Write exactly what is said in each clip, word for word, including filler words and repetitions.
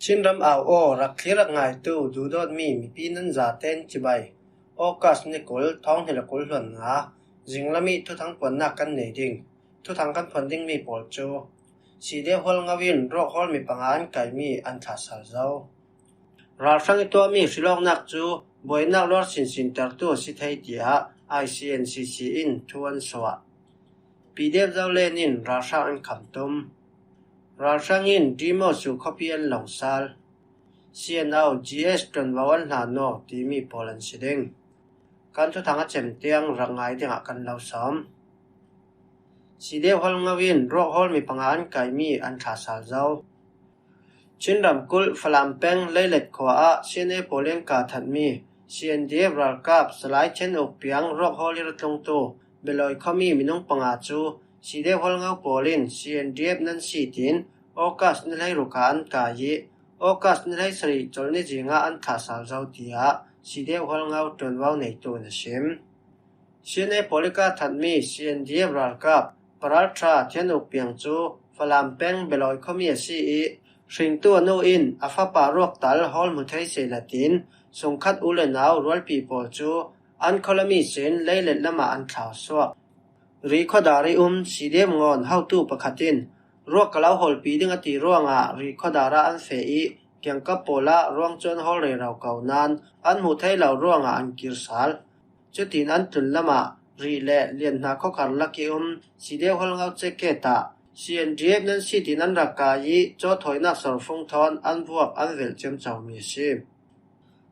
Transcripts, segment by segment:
Chinram au aw, rak thlir rak ngaitu duhdawtmi mipi nan zaten chibai. August ni kul, thawng hnih le kul hluan nga, zinglam i thuthang puannak kan nei ding. Thuthang kan phuan dingmi pawl cu, CDF Hualngo in ruak hawlmi panga an kaimi an thlah sal zo. Ralhrang i tuahmi hrilawknak cu buainak luar sinsintertu a si thei, tiah ICNCC in thu an suah. PDF Zoland in ralhrang an khamtum. Ralhrang in Dimo Su khuapi an long sal. CNO GS ṭuanvo an hlan aw timi pawl an si ding. Kan thuthang a cem tiang rak ngai dingah kan lo sawm. CDF Hualngo in ruak hawlmi panga an kaimi an thlah sal zo. Chin ramkulh Falam peng Leilet khua ah CNA pawl in kah thatmi CNDF ralkap Salai Thian Uk Piang ruak hawl i ra tlungtu Belawi khuami minung panga cu CDF Hualngo pawl in CNDF nan si tiin August ni hleiruk ah an kai i, August ni hleisarih Cawlni zing ah an thlah sal zo, tiah CDF Hualngo ṭuanvo neitu in a sim. CNA pawl i kah thatmi CNDF ralkap Paralṭha Thian Uk Piang cu Falam peng Belawi khuami a si i, hringtu a nu in a fapa ruak tal hawl hmu thei sehla tiin sungkhat u le nau rualpi pawl cu an khualami sin Leilet lamah an thlau suak. Ri khuadar i um CDF ngawn hotu pakhat in ruak ka lo hawlpi ding a ti ruangah Ri khuadar ah an feh i, kiangkap pawl ah ruang cu an hawl rero ko nain an hmuh thei lo ruangah an kir sal. Cutin an tlun lamah Ri le Lianhna khuakhar lak i um CDF Hualngo checkgate ah CNDF nan si tiin an rak kai i, cawthawinak sorfung thawn an vuak an velh ciamcomi a si.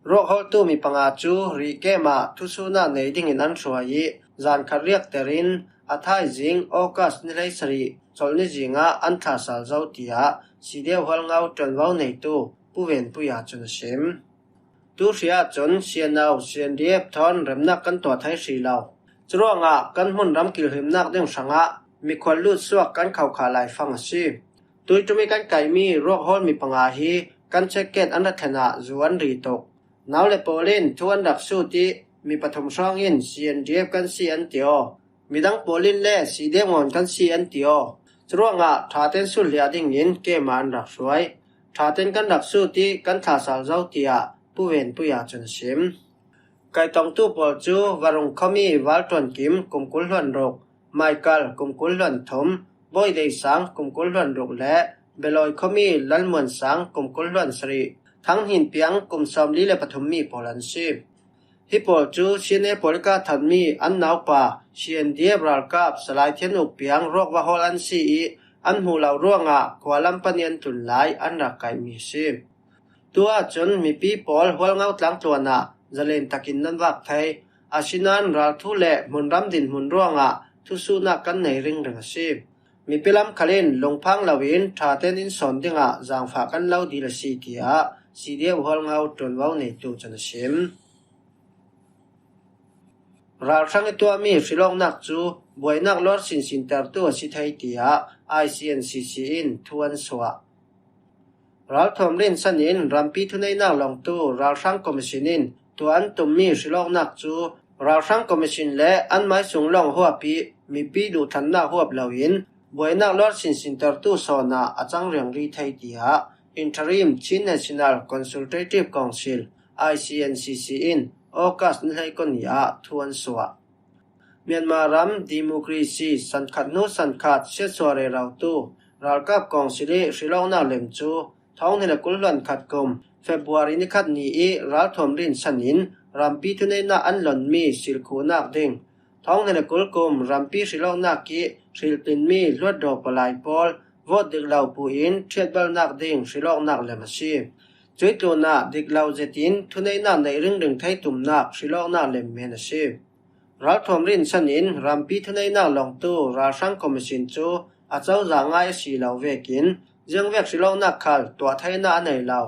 Ruak hawltu mi panga cu Ri kem ah thusuhnak nei dingin an hruai i, zan khat riakter in a thaizing August ni hleisarih Cawlni zing ah an thlah sal zo, tiah CDF Hualngo ṭuanvo neitu Pu Ven Puia cun a sim. Tu hri ahcun CNO, CNDF thawn remnak kan tuah thei hri lo. Curuangah kan hmunram kilhimnak ding hrangah mikhual lut suak kan khohkhah laifang a si. Tuiṭum i kan kaimi ruak hawlmi panga hi kan checkgate an ra thlen ah zu an ri tuk. Nau le pawl in thu an rak sut i, mi pathum hrawng in CNDF kan si an ti aw. Midang pawl in le CDF ngawn kan si an ti aw. Curuangah ṭhaten sulhliah dingin kem ah an rak hruai. Ṭhaten kan rak sut i kan thlah sal zo, tiah Pu Ven Puia cun a sim. Kaitongtu pawl cu Varung khuami Val Ṭuan Kim kum kul hluan ruk, Maikal kum kul hluan thum, Bawi Dei Sang kum kul hluan ruk le Belawi khuami Lal Muan Sang kum kul hluan sarih, Thang Hnin Piang kum sawmli le pathum mi pawl an si. Hi pawl cu CNA pawl i kah thatmi an naupa CNDF ralkap Salai Thian Uk Piang ruak va hawl an si i, an hmuh lo ruangah khua lam pan i an tlun lai an rak kaihmi a si. Tu ahcun mipi pawl Hualngo tlangtluan ah zalen takin nan vak thei. Asinain ralthu le hmunram dinhmun ruangah thusuhnak kan nei ringring a si. Mipi lam khal in lungphang loin ṭhaten in sawn dingah zaangfah kan lo dil a si, tiah CDF Hualngo ṭuanvo neitu cun a sim. Ralhrang i tuahmi hrilawknak cu buainak luar sinsintertu a si thei, tiah ICNCC in thu an suah. Ralthuam rinsan in rampi thuneihnak lawngtu ralhrang commission in tuah an tummi hrilawknak cu ralhrang commission le an maisung lawng huap i mipi duhthlannak huap loin buainak luar sinsintertu sawn ah a cang riangri thei, tiah Interim Chin National Consultative Council, ICNCC in August ni hleikua ni ah thu an suah. Myanmar ram democracy sankhat hnu sankhat siatsuah rerotu ralkap kawngsil i hrilawknak lem cu thawng hnih le kul hluan khat kum February ni khat ni i ralthuam rinsan in rampi thuneihnak an lonmi silkhuhnak ding, thawng hnih le kul kum rampi hrilawknak i hriltlinmi hluatdaw palai pawl vote dik lo pu in ṭhiatbelnak ding hrilawknak lem a si. Cuih tlunah dik lo zetin thuneihnak neih ringring thei tumnak hrilawknak lem men a si. Ralthuam rinsan in rampi thuneihnak lawngtu ralhrang commission cu a cozah ngai a si lo vekin ziangvek hrilawknak khal tuah theinak a nei lo.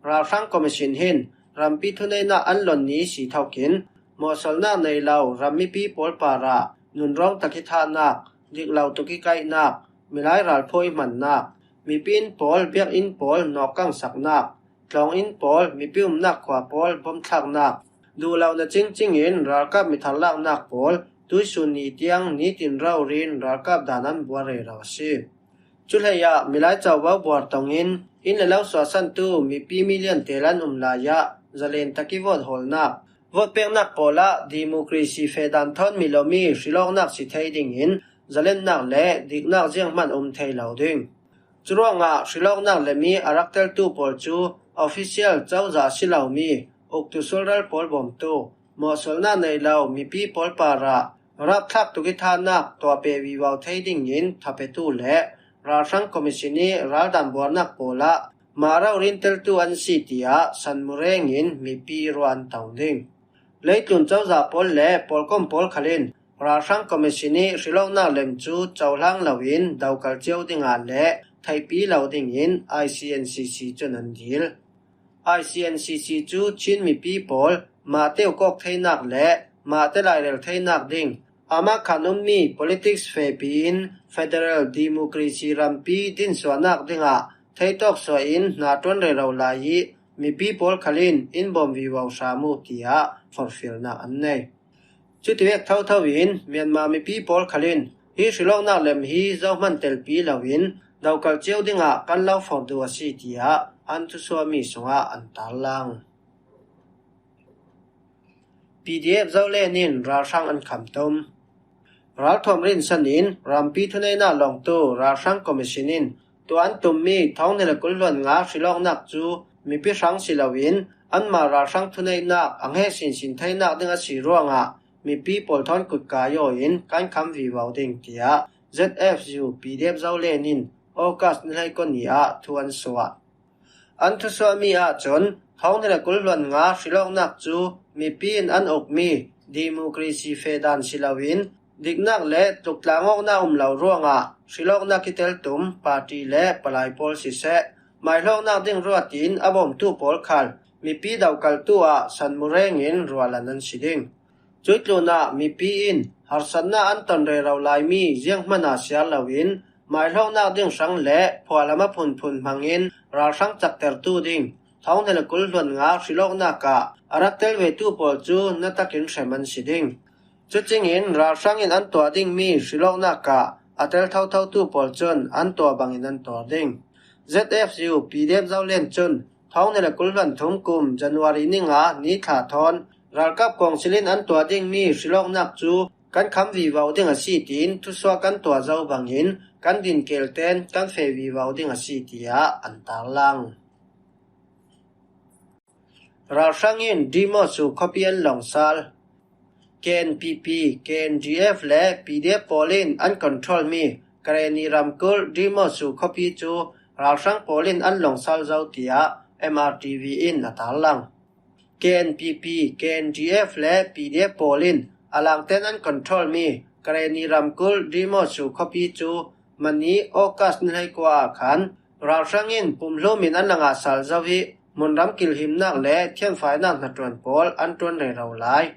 Ralhrang commission hin rampi thuneihnak an lon ni si thokin mawhsalnak nei lo ram mipi pawl parah nunrawng tak i thahnak, dik lo tuk i kaihnak, milai ralphawi hmannak, mipi inn pawl, biakinn pawl nawkkangsaknak, tlawnginn pawl, mipi umnak khua pawl bawmthlaknak, duh lo na cingcing in ralkap mi tharlaknak pawl tuisun ni tiang nitin rori in ralkap dan an buar rero a si. Cuhleiah milai covo buar tongin inn le lo suahsantu mipi million tel an um lai-ah zalen tak i vote hawlnak, vote peknak pawlah democracy feh dan thawn mi lomi hrilawknak si thei dingin zalennak le diknak zianghman um thei lo ding. Curuangah hrilawknak le mi a rak teltu pawl cu official cozah a si lomi uktu sualral pawl bawmtu, mawhsualnak nei lo mipi pawl parah rapthlak tuk i thanak tuahpeh vivo thei dingin thapetu le ralhrang commission i raldan buarnak pawlah mah raurin teltu an si, tiah sanmurengin mipi ruah an to ding. Leitlun cozah pawl le pawlkom pawl khalin ralhrang commission i hrilawknak lem cu cohlang loin dokal cio dingah le theihpi lo dingin I C N C C cun an dil. I C N C C cu Chin mipi pawl mahte ukawk theinak le mahte lairel theinak ding, amah khan ummi politics fehpi in federal democracy rampi dinsuahnak dingah theitawk suah in hna ṭuan rero lai i mipi pawl khalin in bawm vivo hram uh, tiah forhfialnak an nei. Cutivek thotho in Myanmar mipi pawl khalin hi hrilawknak lem hi zohman telpi loin dokal cio dingah kan lo forh duh a si, tiah an thusuahmi sungah an tarlang. P D F Zolen in ralhrang an khamtum. Ralthuam rinsan in rampi thuneihnak lawngtu ralhrang commission in tuah an tummi thawng hnih le kul hluan nga hrilawknak cu mipi hrang si loin anmah ralhrang thuneihnak a ngeh sinsin theinak ding a si ruangah mipi pawl thawn kutkai aw in kan kham vivo ding, tiah Z F U P D F Zolen in August ni hleikua ni ah thu an suah. An thusuahmi ahcun thawng hnih le kul hluan nga hrilawknak cu mipi in an ukmi democracy feh dan si loin diknak le tluktlangawknak um lo ruangah hrilawknak i teltum party le palai pawl siseh, maihlawknak ding ruat in a bawmtu pawl khal mipi dokaltu ah sanmureng in ruahlan an si ding. Cuih tlunah mipi in harsatnak an ton rero laimi zianghman ah siar loin maihlawknak ding hrang le phuahlam a phunphun hmangin ralhrang caktertu ding thawng hnih le kul hluan nga hrilawknak ah a rak tel vetu pawl cu na takin hrem an si ding. Cucingin ralhrang in an tuah dingmi hrilawknak ah a tel thothotu pawl cun an tuah bangin an tuar ding. Z F U P D F Zolen cun thawng hnih le kul hluan thum kum January ni nga ni thla thawn ralkap kawngsil in an tuah dingmi hrilawknak cu kan kham vivo ding a si tiin thusuah kan tuah zo bangin kan din kelten kan feh vivo ding a si, tiah an tarlang. Ralhrang in Dimosu khuapi an lawngsal. K N P P, K N D F le P D F pawl in an controlmi Karenni ramkulh Dimosu khuapi cu ralhrang pawl in an lawngsal zo, tiah M R T V in a tarlang. K N P P, K N D F le P D F pawl in a langten an controlmi Karenni ramkulh Dimosu khuapi cu mani August ni hleikua ah khan ralhrang in pumhlum in an la ngah sal zo i hmunram kilhimnak le thianfainak hnaṭuan pawl an ṭuan rero lai.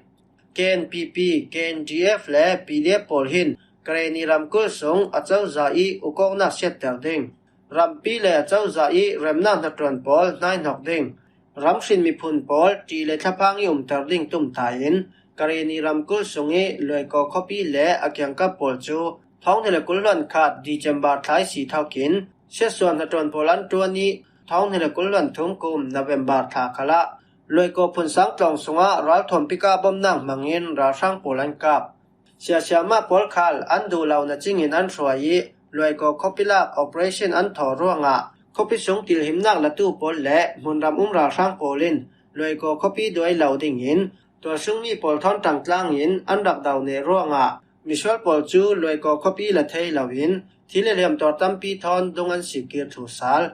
K N P P, K N D F le P D F pawl hin Karenni ramkulh sung a cozah i ukawknak siatter ding, rampi le a cozah i remnak hnaṭuan pawl hnaihnok ding, ramhrin miphun pawl ṭih le thlaphang i umter ding tumtah in Karenni ramkulh sung i Luaikaw khuapi le a kiangkap pawl cu thawng hnih le kul hluan khat December thla i si thokin siatsuah hnaṭuan pawl an ṭuan i thawng hnih le kul hluan thum kum November thla khalah Luaikaw phunsang tlawng sungah ralthuam pika bomnak hmangin ralhrang pawl an kap. Siasiamah pawl khal an duh lo na cingin an hruai i Luaikaw khuapi lak operation an thawh ruangah khuapi sung tilhimnak latu pawl le hmunram um ralhrang pawl in Luaikaw khuapi duai lo dingin tualsungmi pawl thawn ṭangtlangin an rak do neh ruangah misual pawl cu Luaikaw khuapi la thei loin thil le hliamtuar tampi thawn dung an sik kir thlu sal.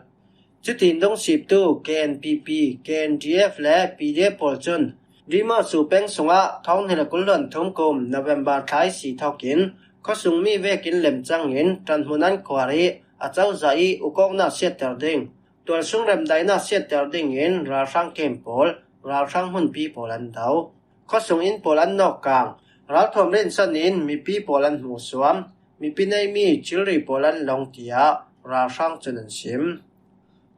Cutin dungsiptu K N P P, K N D F le P D F pawl cun Dimosu peng sungah thawng hnih le kul hluan thum kum November thla i si thokin khuasungmi vekin lemcangin ṭanhmun an khuar i a cozah i ukawknak siatter ding, tualsung remdaihnak siatter dingin ralhrang kem pawl, ralhrang hmunpi pawl an do. Khuasung inn pawl an nawkkang, ralthuam rinsan in mipi pawl an hmuhsuam, mipi neimi thilri pawl an lawng, tiah ralhrang cun an sim.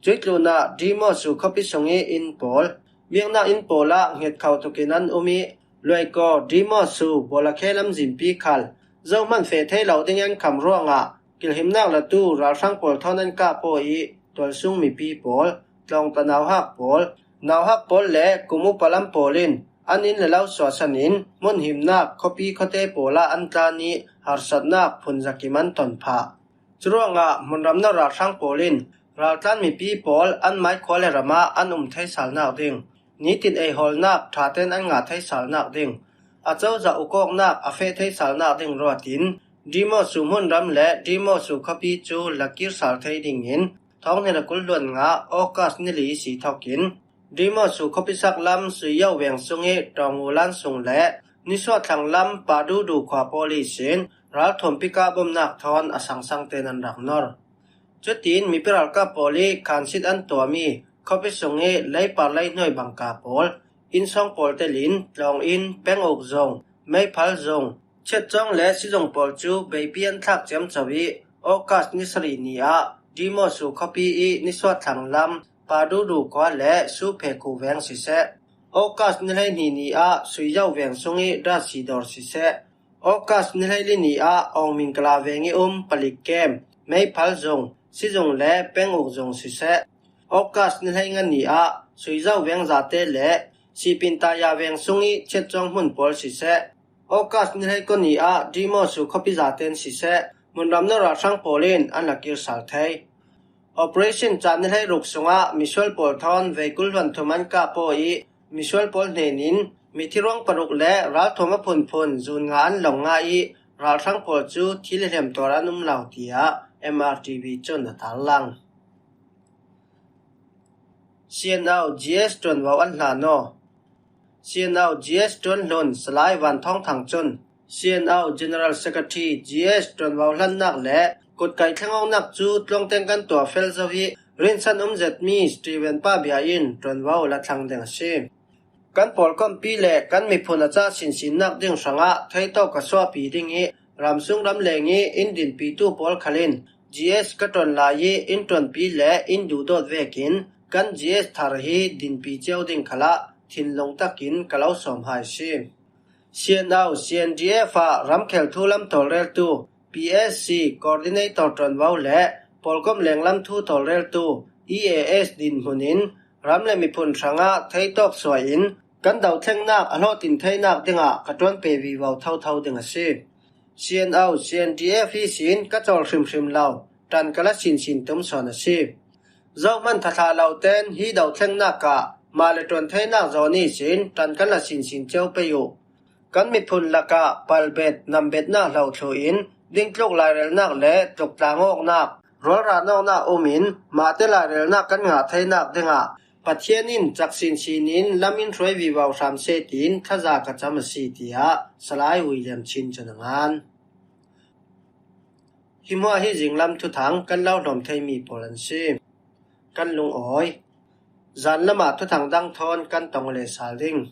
Cuih tlunah Dimosu khuapi sung i inn pawl, biaknak inn pawl ah hnget kho tukin an um i Luaikaw Dimosu Bawlakhe lamzinpi khal zohman feh thei lo ding an kham ruangah Kilhimnak latu ralhrang pawl thawn an kah paw i tualsung mipi pawl, tlawngta nauhak pawl, nauhak pawl le kum upa lam pawl in an inn le lo suahsan in hmun himnak khuapi khuate pawlah an tlan i harsatnak phun zakim an ton phah. Curuangah hmunram nor ralhrang pawl in raltlan mipi pawl an maikhua le ramah an um theisalnak ding, nitin eihawlnak ṭhaten an ngah theisalnak ding, a cozah ukawknak a feh theisalnak ding ruatin Dimo su hmunram le Dimo su khuapi cu lakirsal thei dingin thawng hnih le kul hluan nga August ni li si thokin Dimo su khuapi sak lam Suiyo veng sung i Ṭawngu lan sung le nisuah thlang lam Padudu khua pawl ihsin ralthuam pikah bomnak thawn a sangsangte nan rak nor. Cutin mipi ralkap pawl i khansit an tuahmi khuapi sung i leipar leihnuai bangka pawl, innsawng pawl telin tlawng in peng uk zung, meiphal zung, chiatcawng le sizung pawl cu beipi an thlak ciamco i August ni sarih ni ah Dimo su khuapi i nisuah thlang lam Padudu khua le Suphe khu veng siseh, August ni hleihnih ni ah Suiyo veng sung i Dasi dawr siseh, August ni hleili ni ah Awngming kala veng i um palik kem, meiphal zung, sizung le peng uk zung siseh, August ni hleinga ni ah Suizo veng zate le Sipintaya veng sung i chiatcawng hmun pawl siseh, August ni hleikua ni ah Dimo su khuapi zaten siseh, hmunram nor ralhrang pawl in an lakirsal thei. Operation caan ni hleiruk sungah misual pawl thawn veikul hluan thum an kah paw i misual pawl hnenin mithi ruang paruk le ralthuam a phunphun zun nga an long nga i ralhrang pawl cu thil i hliam tuar an um lo, tiah M R T V cun a tarlang. C N O G S ṭuanvo an hlan aw. C N O G S ṭuanhlun Salai Van Thawng Thang cun C N O General Secretary G S ṭuanvo hlannak le kutkai thlengawknak cu tluangteng kan tuah fel zo hi rinsan um zetmi Stephen Pa bia in ṭuanvo la thlang ding a si. Kan pawlkompi le kan miphun a cah sinsinnak ding hrangah theitawk ka suahpi ding i ramsung ramleng i in dinpitu pawl khal in G S ka ṭuan lai i in ṭuanpi le in duhdawt vekin kan G S thar hi dinpi cio ding khalah thinlung takin ka lo sawm hai si. C N O, C N D F ah ramkhel thu lam tawlreltu P S C Coordinator ṭuanvo le pawlkom lenglam thu tawlreltu E A S dinhmun in ram le miphun hrangah theitawk suah in kan dothlennak a hlawhtin theinak dingah ka ṭuan pe vivo thotho ding a si. C N O, C N D F ihsin ka cawl hrimhrim lo, ṭan ka la sinsin tum sawn a si. Zohman thathla lo ten hi dothlennak ah mah le ṭuan theinak zawn ihsin ṭan kan la sinsin cio pei uh. Kan miphun lakah palbet, nambetnak hlo thluh in dingtluk lairelnak le tluktlangawknak, rualranawknak um in mahte lairelnak kan ngah theinak dingah Pathian in cak sinsin in lam in hruai vivo hram seh tiin thaza ka cam a si, tiah Salai William Chin cun a ngan. Hi hmuah hi zinglam thuthang kan lo hlawm theimi pawl an si. Kan lungawi. Zan lamah thuthang dang thawn kan tong le sal ding.